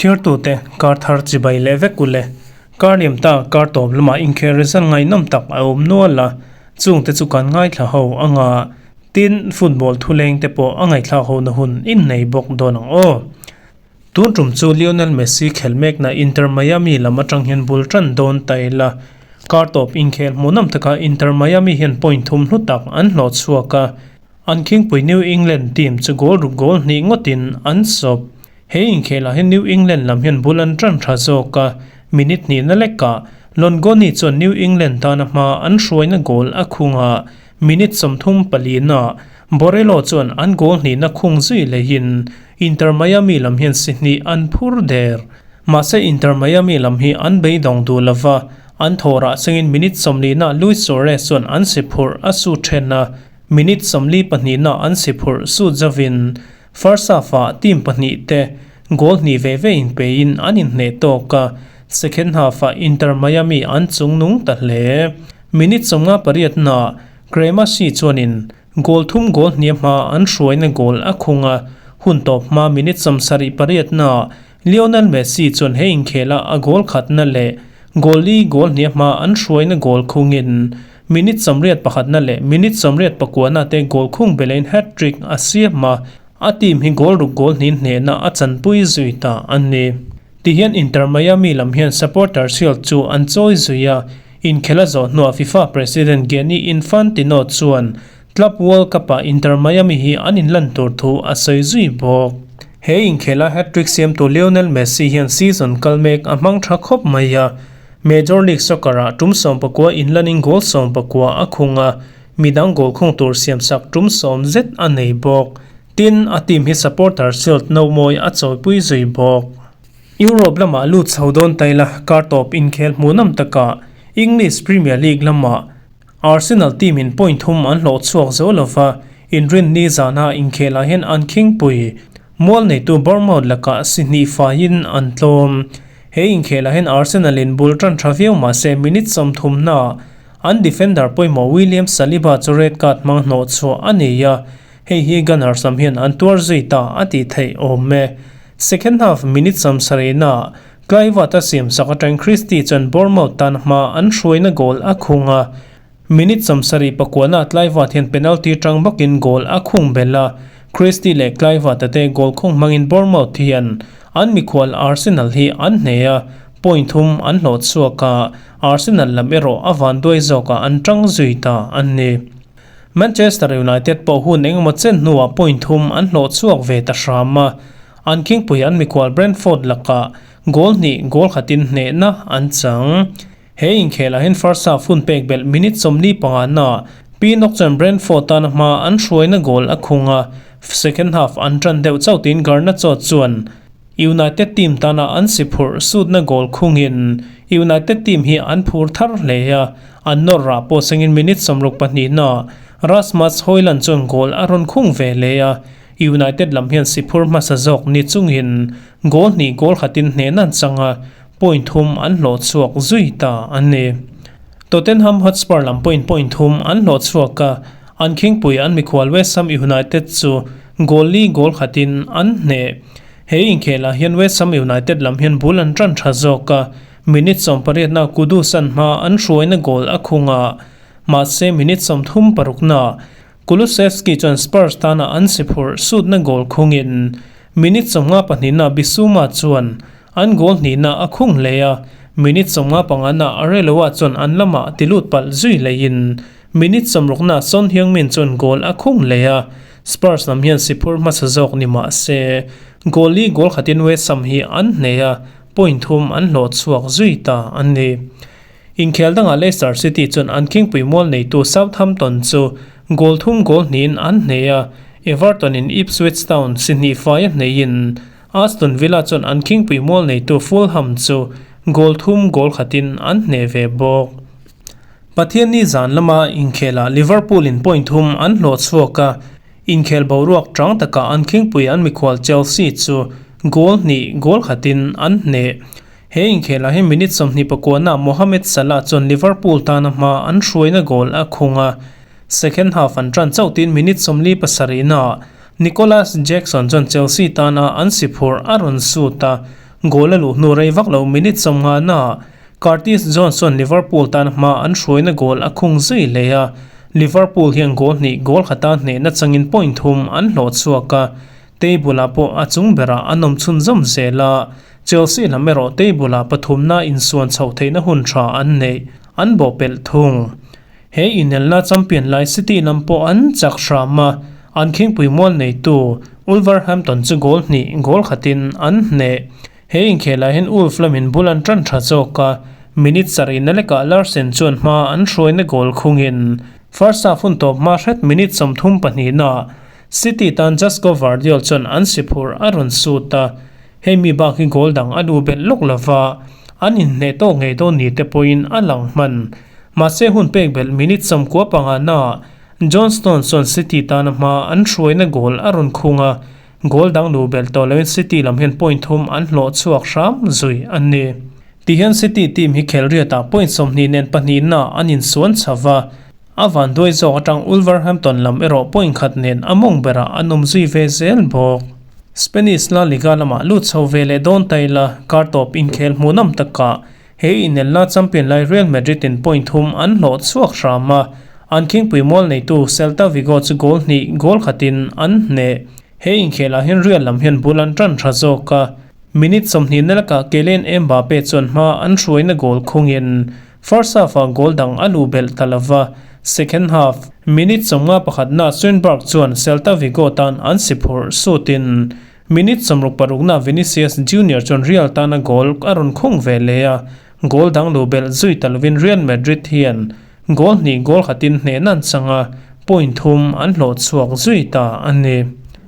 Thirtute, kar thar chibai leh vek u le. Kar liam ta kar tawp lamah inkhel result ngaihnawm tak a awm nual a, chungte chu kan ngaithla ho anga tin football thuleng te pawh a ngaihthlak ho na hun innei bawk dawn ang aw. Tun tum chu Lionel Messi khelh mekna Inter Miami lam atang hian bul tan dawn ta ila. Kar tawp inkhel hmuhnawm taka Inter Miami hian point thum hlu tak an hlawh chhuak a, an khingpui New England team chu goal ruk goal hnih ngawtin an sawp. He inkhelah hian New England lam hian bul an tan tha zawk a, minute hnihna lekah Longoni chuan New England tana hma an hruaina goal a khung a, minute 34 na Borrello chuan an goal hnihna khung zui lehin Inter Miami lam hian si hnih an phur der. Mahse Inter Miami lam hi an beidawng duh lova, an thawhrah chungin minute 40 na Luis Suarez chuan an si phurh a su then a, minute 42 na an si phurh su zavin first half ah team pahnih te goal hnih ve ve in pein an inhneh tawk a, second half ah Inter Miami an chungnung ta hle. Minute 58 na Kremasi chuanin goal thum goal hnih hma an hruaina goal a khung a, hun tawp hma minute 78 na Lionel Messi chuan he inkhela a goal khatna leh goal li goal hnih hma an hruaina goal khungin minute 81 na leh minute 89 na te goal khung belein hat-trick a siam a, a team hi goal ruk goal hnih hnehna a chanpui zui ta an ni. Tihian Inter Miami lam hian supporter shield chu an chawi zui a, inkhela zawh hnuah FIFA President Gianni Infantino chuan Club World Cup ah Inter Miami hi an inlan tur thu a sawi zui bawk. He inkhela hat-trick siamtu Lionel Messi hian season kal mek a hmang tha khawp mai a, Major League Soccer ah tum 19 inlanin goal 19 a khung a, midang goal khung tur siamsak tum 10 zet a nei bawk. Tin, a team hi supporter shield no mawi a chawipui zui bawk. Europe lamah lut chho dawn taila kar tawp inkhel hmuhnawm takah English Premier League lamah Arsenal team in point thum an hlawh chhuak zo lova, inrin ni zana inkhelah hian an khingpui mual neitu Bournemouth lakah si hnih faiin an tlawm. He inkhelah hian Arsenal in bul tan tha viau mahse minute 30 na an defender pawimawh William Saliba chu red card hmang hnawh chhuah a ni a, hei hi Gunners lam hian an tuar zui ta a ti theih awm e. Second half minute 70 na Kluivert a siamsak atang Christie chuan Bournemouth tan hma an hruaina goal a khung a, minute 79 na Kluivert hian penalty tang bawkin goal a khung bel a, Christie leh Kluivert te goal khung hmangin Bournemouth hian an mikhual Arsenal hi an hne a, point thum an hlawh chhuak a, Arsenal lam erawh a van duai zawkah an tang zui ta an ni. Manchester United pawh hun engemaw chen hnuah point thum an hlawh chhuak ve ta hram a, an khingpui an mikhual Brentford lakah goal hnih goal khatin hnehna an chang. He inkhelah hian first half hun pek belh minute 45 na Pinnock chuan Brentford tan hma an hruaina goal a khung a, second half an tan deuh chauh tin Garnacho chuan United team tana an si phurh sutna goal khungin United team hi an phur thar hle a, an nawr rah pawh sengin minute 62 na Rasmus Højlund chuan goal a rawn khung ve hle a, United lam hian si phur hmasa zawk ni chungin goal hnih goal khatin hnehna an chang a, point thum an hlawh chhuak zui ta an ni. Tottenham Hotspur lam point point thum an hlawh chhuak a, an khingpui an mikhual West Ham United chu goal li goal khatin an hneh. He inkhelah hian West Ham United lam hian bul an tan tha zawk a, minute 18 na Kudus an hma an hruaina goal a khung a, mahse minute 36 na Kulusevski chuan Spurs tana an si phurh sutna goal khungin minute 52 na Bissouma chuan an goal hnihna a khung hle a, minute 55 na Areola chuan an lamah tilut palh zui leiin minute 60 na Son Heung-min chuan goal a khung hle a, Spurs lam hian si phur hmasa zawk ni mahse goal li goal khatin West Ham hi an hne a, point thum an hlawh chhuak zui ta an ni. Inkhel dangah Leicester City chuan an khingpui mual neitu Southampton chu goal thum goal hnihin an hne a, Everton in Ipswich Town si hnih fai a hneiin Aston Villa chuan an khingpui mual neitu Fulham chu goal thum goal khatin an hne ve bawk. Pathian ni zan lama inkhelah Liverpool in point thum an hlawh chhuak a, inkhel boruak tang taka an khingpui an mikhual Chelsea chu goal hnih goal khatin an hne. He inkhelah hi minute 29 na Mohamed Salah chuan Liverpool tana hma an hruaina goal a khung a, second half an tan chauh tin minute 47 na Nicolas Jackson chuan Chelsea tana an si phurh a rawn sut a, Goal a luh hnu rei vak lo minute 50 naah Curtis Jones chuan Liverpool tan hma an hruaina goal a khung zui leh a, Liverpool hian goal hnih goal khata hnehna changin point thum an hlawh chhuak a, table-ah pawh a chung berah an awm chhunzawm zel a, Chelsea lam erawh table-ah pathumna insuan chhoh theihna hun tha an neih an bawhpelh thung. He inelna champion lai City lam pawh an chak hram a, an khingpui mual neitu Wolverhampton chu goal hnih goal khatin an hneh. He inkhelah hian Wolves lamin bul an tan tha zawk a, minute sarihna lekah Larsen chuan hma an hruaina goal khungin first half hun tawp hma hret minute 32 naah City tan Josko Gvardiol chuan an si phurh a rawn sut a, hei mi bak hi goal dang a lu belh lawk lova, an inhneh tawk ngei dawn ni te pawhin a lang hman. Mahse hun pek belh minute 95 naah John Stones chuan City tana hma an hruaina goal a rawn khung a, Goal dang lu belh tawh loin City lam hian point thum an hlawh chhuak hram zui a ni. Tihian City team hi khelriatah point 20 nen pahnihna an insuan chho va, a vanduai zawk atang Wolverhampton lam erawh point khat nen a mawng berah an awm zui ve zel bawk. Spanish La Liga lamah lut chho ve leh dawn ta ila, kar tawp inkhel hmuhnawm takah he inelna champion lai Real Madrid in point thum an hlawh chhuak hram a, an khingpui mual neitu Celta Vigo chu goal hnih goal khatin an hneh. He inkhelah hian Real lam hian bul an tan tha zawk a, minute 20 na lakah Kylian Mbappe chuan hma an hruaina goal khungin first half-ah goal dang a luh belh ta lova, second half minute 51 na Swinberg chuan Celta Vigo tan an si phurh sutin minute 66 na Vinicius Junior chuan Real tana goal a rawn khung ve leh a, goal dang luh belh zui ta lovin Real Madrid hian goal hnih goal khatin hnehna an chang a, point thum an hlawh chhuak zui ta a ni.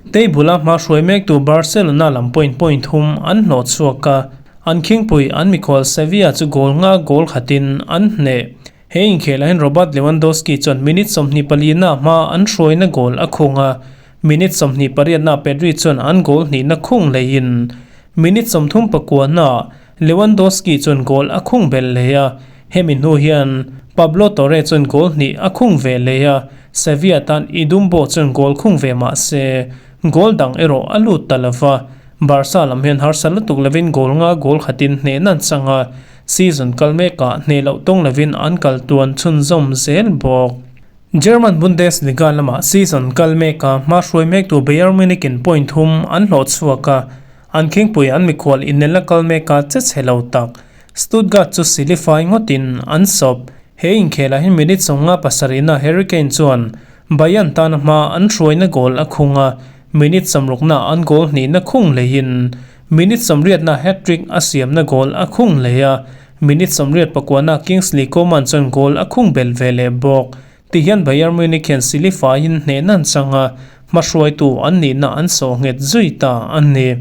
Table-a hma hruai mektu Barcelona lam point point thum an hlawh chhuak a, an khingpui an mikhual Sevilla chu goal nga goal khatin an hneh. He inkhelah hian Robert Lewandowski chuan minute 24 na hma an hruaina goal a khung a, minute 28 na Pedri chuan an goal hnihna khung leiin minute 39 na Lewandowski chuan goal a khung belh leh a, hemi hnu hian Pablo Torre chuan goal hnih a khung ve leh a, Sevilla tan Idumbo chuan goal khung ve mah se goal dang erawh a lut ta lova, Barca lam hian harsa lutuk lovin goal nga goal khatin hnehna an chang a, season kal mekah hneh loh tawng lovin an kal tuan chhunzawm zel bawk. German Bundesliga lamah season kal meka hma hruai mektu Bayern Munich in point thum an hlawh chhuak a, an khingpui an mikhual inelna kal meka che chhe lo tak Stuttgart chu silifai ngawtin an sawp. He inkhelah hian minute 57 na Harry Kane chuan Bayern tana hma an hruaina goal a khung a, minute 60 na an goal hnihna khung leiin minute 80 na hat-trick a siamna goal a khung leh a, minute 89 na Kingsley Coman chuan goal a khung belh ve leh bawk. Tihian Bayern Munich hian silifaiin hnehna an chang a, hma hruaitu an nihna an sawh nghet zui ta a ni.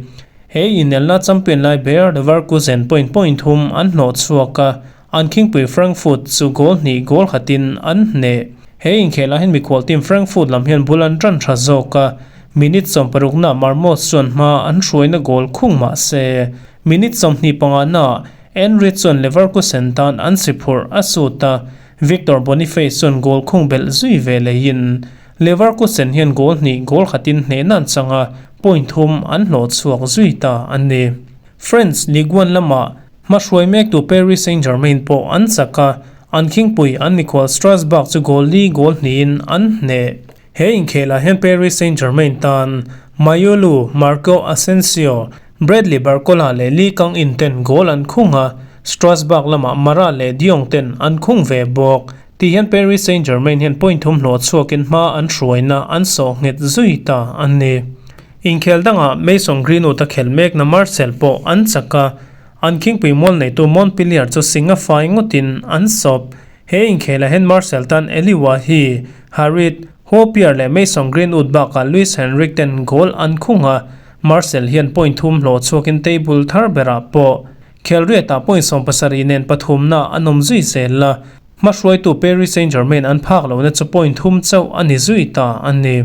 He inelna champion lai Bayer Leverkusen point point thum an hlawh chhuak a, an khingpui Frankfurt chu goal hnih goal khatin an hneh. He inkhelah hian mikhual team Frankfurt lam hian bul an tan tha zawk a, minute 60 na Marmoush chuan hma an hruaina goal khung mah se minute 25 na Henry chuan Leverkusen tan an si phurh a sut a, Victor Boniface chuan goal khung belh zui ve leiin Leverkusen hian goal hnih goal khatin hnehna an chang a, point thum an hlawh chhuak zui ta a ni. French Ligue 1 lamah hma hruai mektu Paris Saint-Germain pawh an chak a, an khingpui an mikhual Strasbourg chu goal li goal hnihin an hneh. He inkhelah hian Paris Saint-Germain tan Mayulu, Marco Asensio, Bradley Barcola leh Lee Kang-in ten goal an khung a, Strasbourg lamah Mara leh Diong ten an khung ve bawk. Tihian Paris Saint-Germain hian point thum hlawh chhuakin hma an hruaina an sawh nghet zui ta a ni. Inkhel dangah Mason Greenwood a khel mekna Marcel pawh an chak a, an khingpui mual neitu Montpellier chu singa fai ngawtin an sawp. He inkhelah hian Marcel tan Elye Wahi, Harit, Hopier leh Mason Greenwood bakah Luis Henrique ten goal an khung a, Marcel hian point thum hlawh chhuakin table thar berah pawh khelriatah point 70 nen pathumna an awm zui zel a, hma hruaitu Paris Saint-Germain an phak lohna chu point thum chauh a ni zui ta a ni.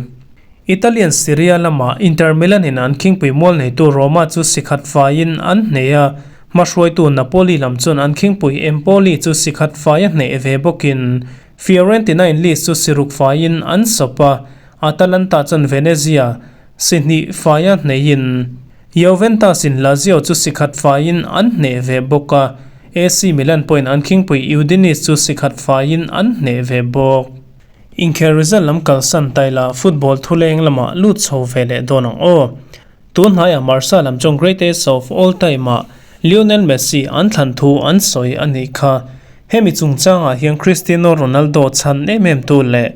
Italian Serie A lamah Inter Milan in an khingpui mual neitu Roma chu sikhat faiin an hneh a, hma hruaitu Napoli lam chuan an khingpui Empoli chu sikhat fai a hneh ve bawkin Fiorentina in list chu siruk faiin an sawp a, Atalanta chuan Venezia si hnih fai a hnehin. Juventus in Lazio chu si khat faiin an hneh ve bawk a, AC Milan pawhin an khingpui Udinese chu si khat faiin an hneh ve bawk. Inkhel result lam kalsan taila football thuleng lamah lut chho ve leh dawn ang aw. Tun hnaiah Barca lam chuan greatest of all time ah Lionel Messi an thlan thu an sawi a nih kha. Hemi chungchangah hian Cristiano Ronaldo chhan em em tu leh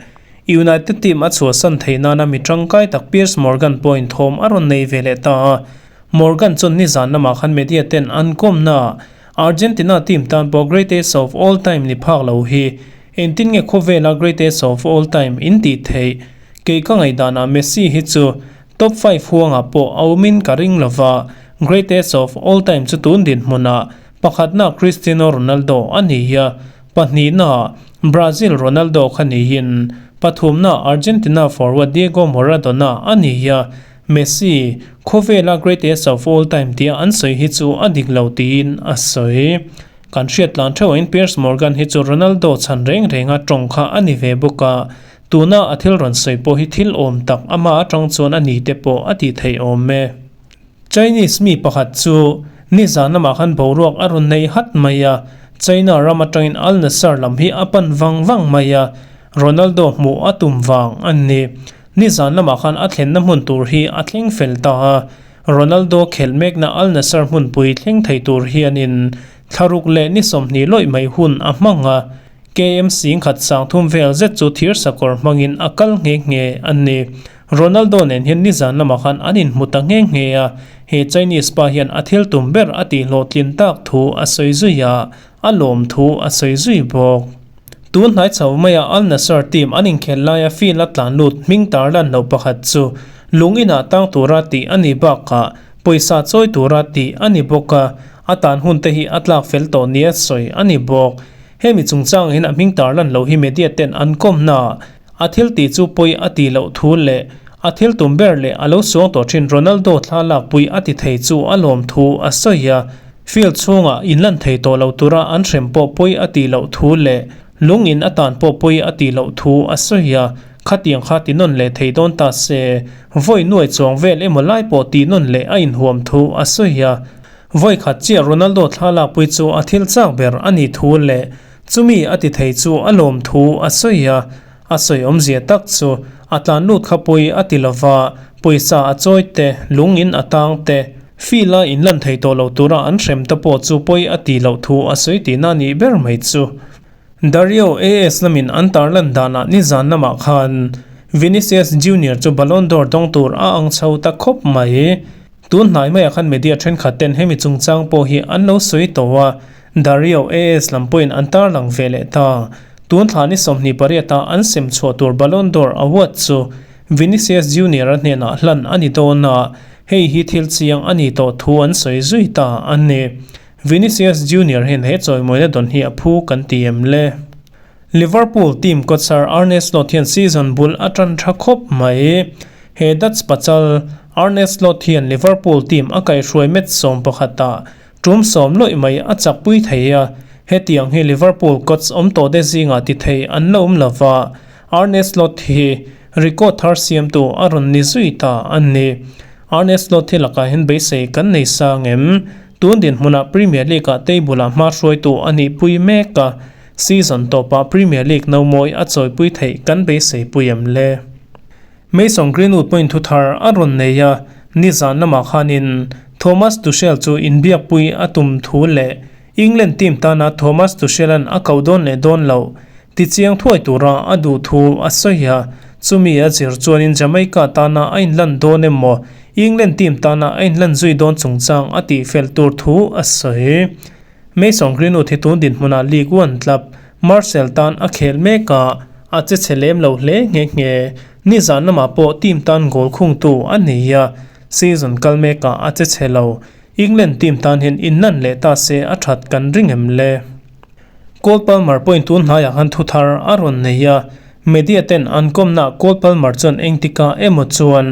United team a chhuahsan theih nana mi tangkai tak Piers Morgan pawhin thawm a rawn nei ve leh ta a. Morgan chuan nizan lamah khan media ten an kawmna Argentina team tan pawh greatest of all time ni phak lo hi engtin nge khawvela greatest of all time in tih theih? Kei ka ngaihdanah Messi hi chu Top five huangah pawh a awmin ka ring lova, greatest of all time chu tun dinhmunah pakhatna Cristiano Ronaldo a ni a, pahnihna Brazil Ronaldo kha niin pathumna Argentina forward Diego Maradona a ni a, Messi khawvela greatest of all time tia an sawi hi chu a dik lo tiin a sawi. Kan hriat tlan theuhin Piers Morgan hi chu Ronaldo chhan reng renga tawng kha a ni ve bawk a, Tuna a thil rawn sawi pawh hi thil awm tak ama atang chuan a ni te pawh a tih theih awm e. Chinese mi pakhat chu nizan lamah khan boruak a rawn nei hat mai a, China ram atangin Al Nassr lam hi a pan vang vang mai a, Ronaldo hmuh a tum vang a ni. Nizan lamah khan a thlenna hmun tur hi a thleng fel ta a, Ronaldo khelh mekna Al Nassr hmunpui thleng thei tur hianin thlaruk leh ni 20 lawih mai hun a hmang a, KM singkhat sangthum vel zet chu thir sakawr hmangin a kal nghe nghe a ni. Ronaldo nen hian nizan lamah khan an inhmu ta nghe nghe a, he Chinese pa hian a thil tum ber a tihhlawhtlin tak thu a sawi zui a, a lawm thu a sawi zui bawk. Tun hnai chho maia Al Nassr team an inkhelh laia field a tlan lut hming tar lan loh pakhat chu lung inah tang tura tih a nih bakah pawisa chawi tura tih a ni bawk a, a tan hun te hi a tlak fel tawh nia sawi a ni bawk. Hemi chungchang hian a hming tar lan lo hi media ten an kawmna a thil tih chu pawi a tih loh thu leh a thil tum ber leh a lo suang tawh thin Ronaldo thla lakpui a ti thei chu a lawm thu a sawi a. Field chhungah inlan thei tawh lo tura an hrem pawh pawi a tih loh thu leh lung in atan pawh pawi a tih loh thu a sawi a. Khatiang kha ti nawn leh thei dawn ta se, vawi nuai chuang vel emaw lai pawh tih nawn leh a inhuam thu a sawi a. Vawi khat chiah Ronaldo thlalakpui chu a thil chak ber a nih thu leh chumi a ti thei chu a lawm thu a sawi a. A sawi awmzia tak chu a tlan lut kha pawi a ti lova, pawisa a chawi te, lung in a tang te, field a inlan thei tawh lo tura an hrem te pawh chu pawi a tih loh thu a sawi tihna a nih ber mai chu. Dario AS lamin an tarlan danah nizan lamah khan Vinicius Junior chu Ballon d'Or dawng tur a ang chho ta khawp mai. Tun hnai maiah khan media thenkhat ten hemi chungchang pawh hi an lo sawi tawh a, Dario AS lam pawhin an tarlang ve leh ta. Tun thla ni 28 a an sem chhuah tur Ballon d'Or award chu Vinicius Junior-a hnenah hlan a ni dawn a, hei hi thil chiang a ni tawh thu an sawi zui ta a ni. Vinicius Junior hian he chawimawina dawn hi a phu kan ti em le? Liverpool team coach Arne Slot hian season bul a tan tha khawp mai. He Dutch pachal Arne Slot hian Liverpool team a kaihhruai match 11 ah tum 10 lawih mai a chakpui thei a. Hetiang hi Liverpool coach awm tawh te zingah ti thei an la awm lova, Arne Slot hi record thar siamtu a rawn ni zui ta a ni. Arne Slot hi lakah hian beisei kan nei sang em? Tun dinhmunah Premier League ah table ah hma hruaitu a nih pui mek a. Season tawpah Premier League no mawi a chawipui theih kan beisei pui em le? Mason Greenwood pawhin thu thar a rawn nei a, nizan lamah khanin Thomas Tuchel chu inbiakpui a tum thu leh England team tana Thomas Tuchel-a'n a koh dawn leh dawn loh tichiang thuai tura a duh thu a sawi a, chumi a zir chuanin Jamaica tana a inlan dawn emaw England team tana a inlan zui dawn chungchang a tihfel tur thu a sawi. Mason Greenwood hi tun dinhmunah League One club Marseille tan a khel mek a, a che chhe lem lo hle nghe nghe. Nizan lamah pawh team tan goal khungtu a nei a, season kal mekah a che chhe lo. England team tan hian inlan leh ta se a that kan ring em le? Cole Palmer pawhin tun hnaiah khan thu thar a rawn nei a, media ten an kawmnaah Cole Palmer chuan engtikah emaw chuan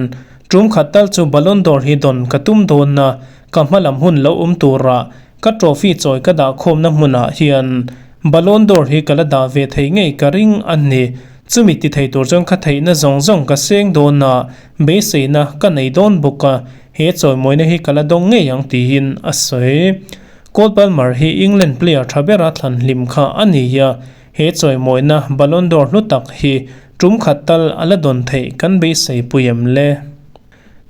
tum khat tal chu Ballon d'Or hi dawn ka tum dawn a, ka hmalam hun lo awm turah Ka trophy chawi ka dah khawmna hmunah hian Ballon d'Or hi ka la dah ve thei ngei ka ring a ni. Chumi ti thei tur chuan ka theihna zawng zawng ka seng dawn a, beiseina ka nei dawn bawk a. he chawimawina hi ka la dawng ngei ang tiin a sawi. Cole Palmer hi England player tha bera thlan hlim kha a ni a, he chawimawina Ballon d'Or hlu tak hi tum khat tal a la dawn theih kan beisei pui em le?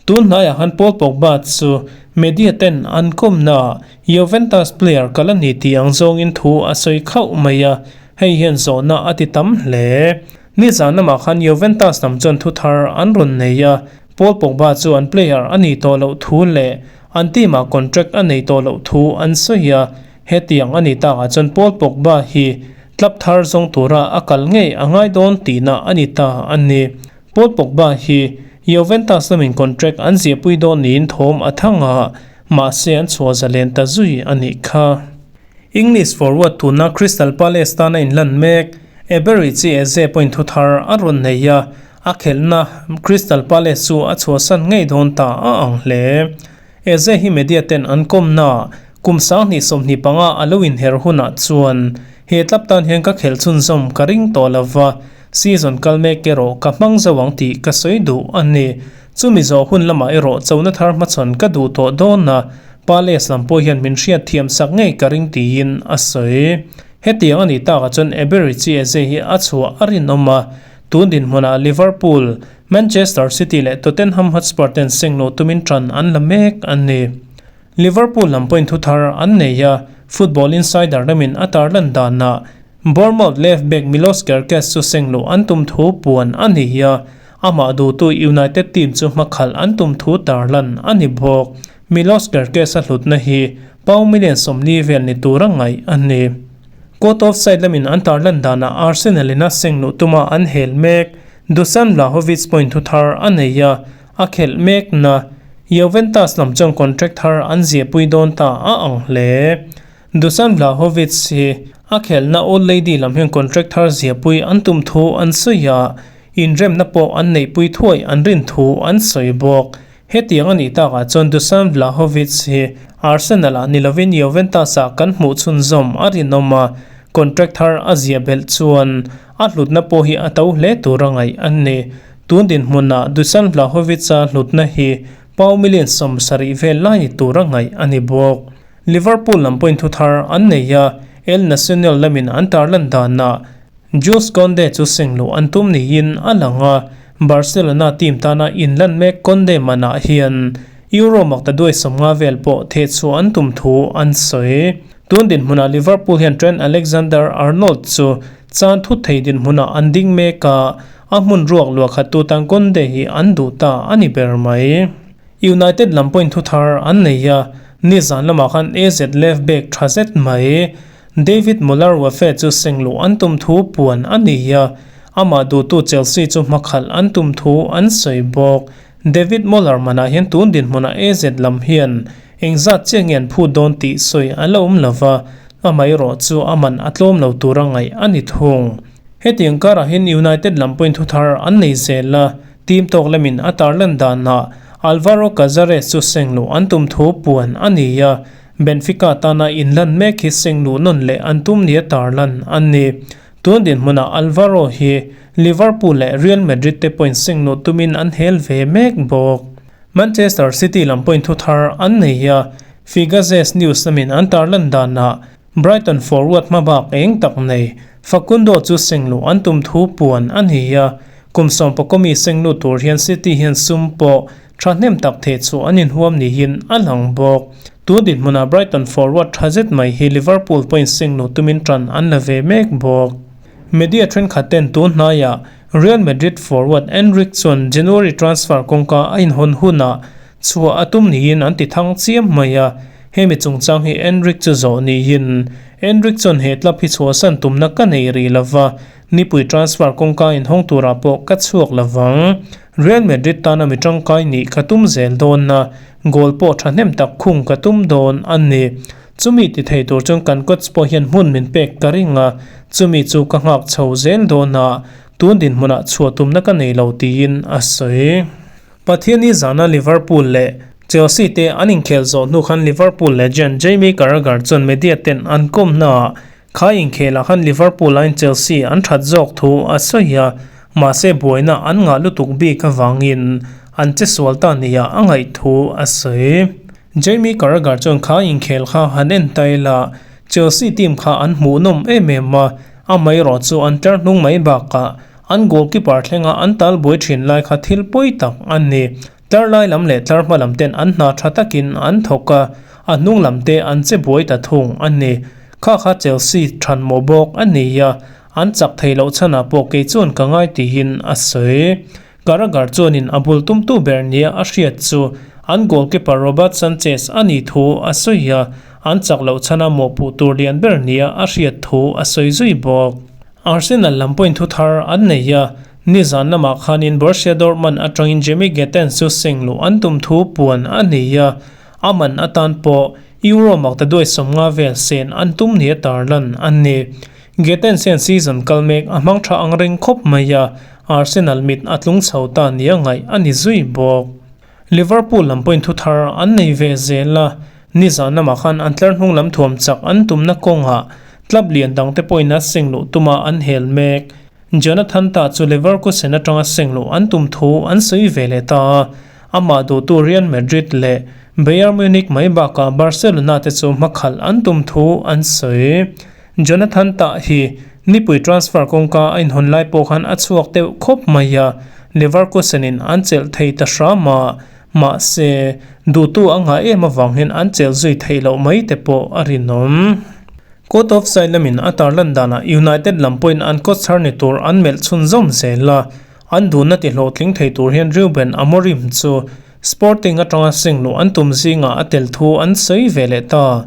Tun hnaiah khan Paul Pogba chu media ten an kawmnaah Juventus player ka la ni tih ang zawngin thu a sawi khauh mai a, hei hian zawhna a ti tam hle. Nizan lamah khan Juventus lam chuan thu thar an rawn nei a, Paul Pogba chu an player a nih tawh loh thu leh an team ah contract a nei tawh loh thu an sawi a, hetiang a nih takah chuan Paul Pogba hi club thar zawng tura a kal ngei a ngai dawn tihna a ni ta a ni. Paul Pogba hi Juventus lamin contract an ziahpui dawn niin thawm a thang a, mahse an chhuah zalen ta zui a nih kha. English forward tuna Crystal Palace tana inlan mek Eberechi Eze pawhin thu thar a rawn nei a, a khelhna Crystal Palace chu a chhuahsan ngei dawn ta a ang hle. Eze hi media ten an kawmna kum 2025 a lo inher hunah chuan he club tan hian ka khelh chhunzawm ka ring tawh lova, Season kal mek erawh ka hmang zo ang tih ka sawi duh a ni. Chumi zawh hun lamah erawh chona thar hmachhawn ka duh tawh dawn a, Palace lam pawh hian min hriat thiam sak ngei ka ring tiin a sawi. Hetiang a nih takah chuan Eberechi Eze hi a chhuah a rinawm a, tun dinhmunah Liverpool, Manchester City leh Tottenham Hotspur ten sengluh tumin tan an la mek a ni. Liverpool lam pawhin thu thar an nei a, Football Insider lamin a tarlan danah Bournemouth left back Milos Kerkez chu sengluh an tum thu puan a ni a, amah duhtu United team chu hmakhalh an tum thu tarlan a ni bawk. Milos Kerkez a hlutna hi pound million 40 vel ni tura ngaih a ni. Court of side lamin an tarlan danah Arsenal in a sengluh tuma an hel mek. Dusan Vlahovic pawhin thu thar a nei a, a khelh mekna Juventus lam chuan contract thar an ziahpui dawn ta a ang hle. Dusan Vlahovic hi a khelhna Old Lady lam hian contract thar ziahpui an tum thu an sawi a, inremna pawh an neihpui thuai an rin thu an sawi bawk. Hetiang a nih takah chuan Dusan Vlahovic hi Arsenal-ah ni lovin Juventus-ah kan hmuh chhunzawm a rinawm a, contract thar a ziah belh chuan a hlutna pawh hi a to hle tur a ngaih a ni. Tun dinhmunah Dusan Vlahovic-a hlutna hi pound million 70 vel lai ni tur a ngaih a ni bawk. Liverpool lam pawhin thu thar an nei a, El Nacional lamin an tarlan danah Jules Kounde chu sengluh an tum niin a lang a, Barcelona team tana inlan mek Kounde manah hian Euro maktaduai 50 vel pawh thehchhuah an tum thu an sawi. Tun dinhmunah Liverpool hian Trent Alexander-Arnold chu chan thut thei dinhmunah an ding mek a, a hmun ruak luah khattu tan Kounde hi an duh ta a ni ber mai. United lam pawhin thu thar an nei a, nizan lamah khan AZ left back tha zet mai David Muller Wafe chu sengluh an tum thu puan a ni a, amah duhtu Chelsea chu hmakhalh an tum thu an sawi bawk. David Muller manah hian tun dinhmunah AZ lam hian engzat chiah nge an phut dawn tih sawi a la awm lova, amaherawh chu a man a tlawm lo tura ngaih a ni thung. Hetiang karah hian United lam pawhin thu thar an nei zel a, Team tawk lamin a tarlan danah Alvaro Cazares chu sengluh an tum thu puan a ni a, Benfica tana inlan mek hi sengluh nawn leh an tum nia tarlan a ni. Tun dinhmunah Alvaro hi Liverpool leh Real Madrid te pawhin sengluh tumin an hel ve mek bawk. Manchester City lam pawhin thu thar an nei a, Figazes News lamin an tarlan danah Brighton forward hmabak eng tak nei Facundo chu sengluh an tum thu puan a ni a, kum 10 mi sengluh tur hian City hian sum pawh thahnem tak theh chu an inhuam niin a lang bawk. Tun dinhmunah Brighton forward tha zet mai hi Liverpool pawhin sengluh tumin tan an la ve mek bawk. Media thenkhat ten tun hnaiah Real Madrid forward Endrick chuan January transfer kawngka a inhawn hunah chhuah a tum niin an ti thang chiam mai a, hemi chungchang hi Endrick chu zawh niin Endrick chuan he club hi chhuahsan tumna ka nei rih lova, nipui transfer kawngka inhawng turah pawh ka chhuak lovang. Real Madrid tana mi tangkai nih ka tum zel dawn a, goal pawh thahnem tak khung ka tum dawn a ni. Chumi ti thei tur chuan kan coach pawh hian hmun min pek ka ring a, chumi chu ka nghak chho zel dawn a, tun dinhmunah chhuah tumna ka nei lo tiin a sawi. Pathiani zana Liverpool leh Chelsea te an inkhel zawh hnu khan Liverpool legend Jamie Carragher chuan media ten an kawmnaah kha inkhelah khan Liverpool aiin Chelsea an that zawk thu a sawi a, mahse buaina an ngah lutuk bik avangin an chesual ta nia a ngaih thu a sawi. Jamie Carragher chuan kha inkhel kha han en ta ila, Chelsea team kha an hmuhnawm em em a, amaherawh chu an tlar hnung mai bakah an goalkeeper thlenga an tal buai thin lai kha thil pawi tak a ni. Tlar lai lam leh tlar hma lam ten an hna tha takin an thawk a, a hnung lam te an che buai ta thung a ni. Kha kha Chelsea than mawh bawk a ni a, an chak thei loh chhanah pawh kei chuan ka ngai tiin a sawi. Carragher chuanin a bul tumtu ber nia a hriat chu an goalkeeper Robert Sanchez a nih thu a sawi a, an chak loh chhana mawhpuh tur lian ber nia a hriat thu a sawi zui bawk. Arsenal lam pawhin thu thar an nei a, nizan lamah khanin Borussia Dortmund atangin Jamie Gittens chu seng luh an tum thu puan a nei a, a man atan pawh Euro makta duai 50 vel sen an tum nia tarlan a ni. Gittens hian season kal mek a hmang tha ang reng khawp mai a, Arsenal mit a tlung chho ta nia ngaih a ni zui bawk. Liverpool lam pawhin thu thar an nei ve zel a, nizan lamah khan an tlar hnung lam thuam chak an tumna kawngah club lian dangte pawhin a seng luh tuma an hel mek. Jonathan Tah chu Leverkusen atanga seng luh an tum thu an sawi ve leh ta a, amah duhtu Real Madrid leh Bayern Munich mai bakah Barcelona te chu hmakhalh an tum thu an sawi. Jonathan Tah hi nipui transfer kawngka a inhawn lai pawh khan a chhuak deuh khawp mai a, Leverkusen in an chelh thei ta hram a, mahse, duhtu a ngah em avang hian an chelh zui theih loh mai te pawh a rinawm. Court of Side lamin a tarlan danah United lam pawhin an coach thar ni tur an melh chhunzawm zel a, an duhna ti hlawhtling thei tur hian Ruben Amorim chu Sporting atanga seng luh an tum zingah a tel thu an sawi ve leh ta.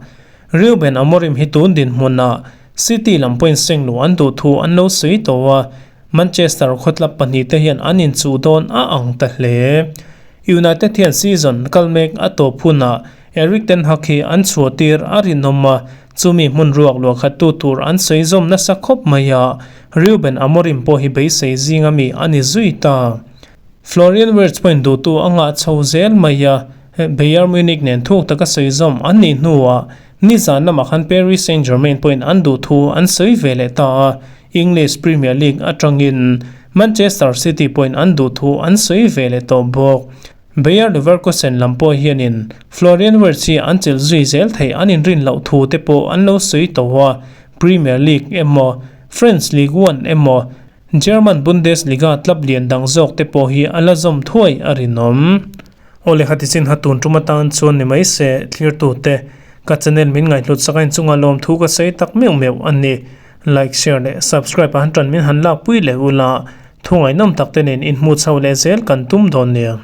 Ruben Amorim hi tun dinhmunah City lam pawhin seng luh an duh thu an lo sawi tawh a, Manchester khawtlap pahnihte hian an inchuh dawn a ang ta hle. United hian season kal mek a tawp hunah Erik ten Hag hi an chhuah tir a rinawm a, chumi hmun ruak luah khattu tur an sawi zawm nasa khawp mai a, Ruben Amorim pawh hi beisei zinga mi a ni zui ta. Florian Wirtz pawhin duhtu a ngah chho zel mai a, Bayern Munich nen thuk taka sawi zawm an nih hnuah nizan lamah khan Paris Saint-Germain pawhin an duh thu an sawi ve leh ta a, English Premier League atangin Manchester City pawhin an duh thu an sawi ve leh tawh bawk. Bayer Leverkusen lam pawh hianin Florian Wirtz hi an chelh zui zel theih an inrin loh thu te pawh an lo sawi tawh a, Premier League emaw, French Ligue 1 emaw, German Bundesliga club lian dang zawk te pawh hi a la zawm thuai a rinawm. Aw lehkha ti chin ha tun tum atan chuan ni mai se thlirtute ka channel min ngaihhlut sak a inchunga lawmthu ka sawi tak meuh meuh a ni. Like, share leh subscribe ah han tan min han lakpui leh ula, thu ngaihnawm tak te nen inhmuh chho leh zel kan tum dawn nia.